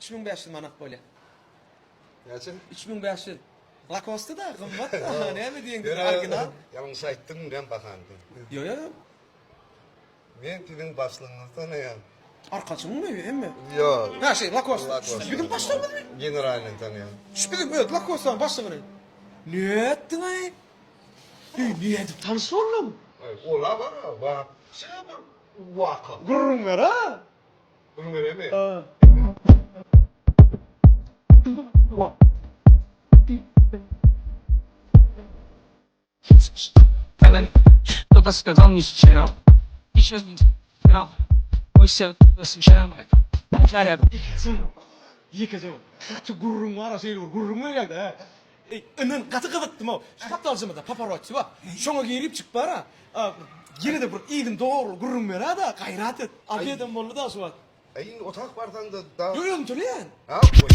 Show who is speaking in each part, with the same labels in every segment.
Speaker 1: 3500 manat bolýar.
Speaker 2: Näçe?
Speaker 1: 3500. Lacoste-da gymmat da, näme diýeň, original.
Speaker 2: Ýalňyş aýtdyň, men bahany.
Speaker 1: Ýok, ýok, ýok.
Speaker 2: Men siziň başlygyňyzy tanaýan.
Speaker 1: Arkaçyňmy hemme?
Speaker 2: Ýok.
Speaker 1: Ha şeý Lacoste. Biziň başlygymyzmy?
Speaker 2: Generalnyny tanaýan.
Speaker 1: Şu biziň öz Lacoste-nyň başlygyny. Nätdiň-aý? Eý, nädip tanyş bolduň?
Speaker 2: Ola bar-a, wapşe bir waka.
Speaker 1: Gürrüň ber-a.
Speaker 2: Gürrüň beremi?
Speaker 1: Ha. Ýekeje gaty gürrüň bar-a şeýle bir gürrüň berýäň-dä. Eý, inim, gaty gyzykdym-ow. Şu gapdaljymyzda paparozzi bar. Şoňa girip çyk bar-a. Ýene-de bir yzyny dogry gürrüň ber-ä-da, gaýrat et. Obedem boldy-da şu wagt.
Speaker 2: Eý, indi otag barsaň-da da.
Speaker 1: Ýok, özüm töleýän.
Speaker 2: Ha, goý.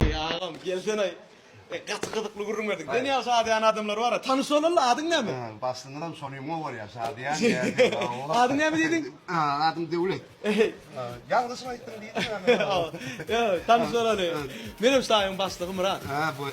Speaker 1: Eý agam gelsenaý. E, gaty gyzykly gürrüň berdiň. Sen ýaly şadyýan adamlar bar-a. Tanyş bolaly, adyň näme?
Speaker 2: Başlygyňyzam şony gowy görýär, şadyýan diýýär.
Speaker 1: Adyň näme diýdiň?
Speaker 2: Adym Döwlet. Ýalňyşyp aýtdym diýdim.
Speaker 1: Ýok, tanyş bolaly. Menem ştabyň başlygy Myrat.
Speaker 2: Ha, bu.